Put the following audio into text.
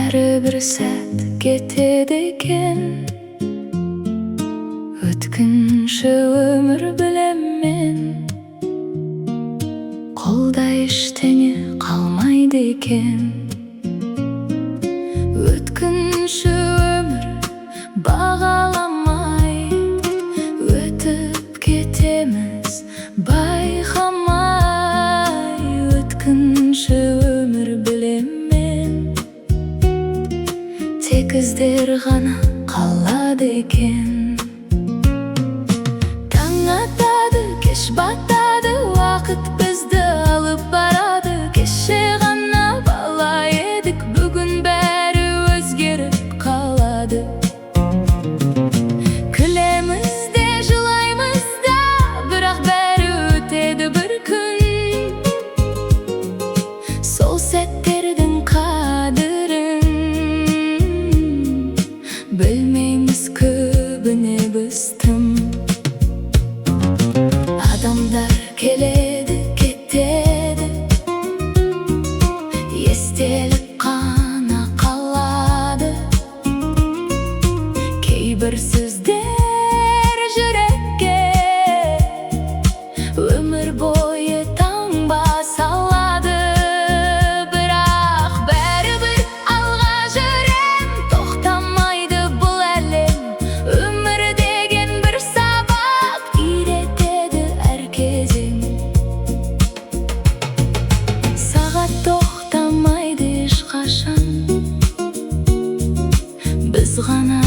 Бәрі бір сәт кетеді екен. Өткінші өмір, білем мен. Қолда ештеңе қалмайды екен. Өткінші өмір, бағаламай өтіп кетеміз байқамай. Өткінші өмір, білем мен. Тек іздер ғана қалады екен. Таң атады, кеш батады, уақыт бізді алып барады. Кеше ғана бала едік, бүгін бәрі өзгеріп қалады. Күлеміз де, жылаймыз да, бірақ бәрі өтеді бір күн. Сол сәттердің қадірін білмейміз көбіне біз тым. Адамдар келеді, кетеді, естелік қана қалады. Кейбір сөздер жүрекке өмір бойы таңба салады. Бірақ бәрібір алға жүрем, тоқтамайды бұл әлем. Өмір деген бір сабақ, үйретеді әр кезең. Сағат тоқтамайды ешқашан, біз ғана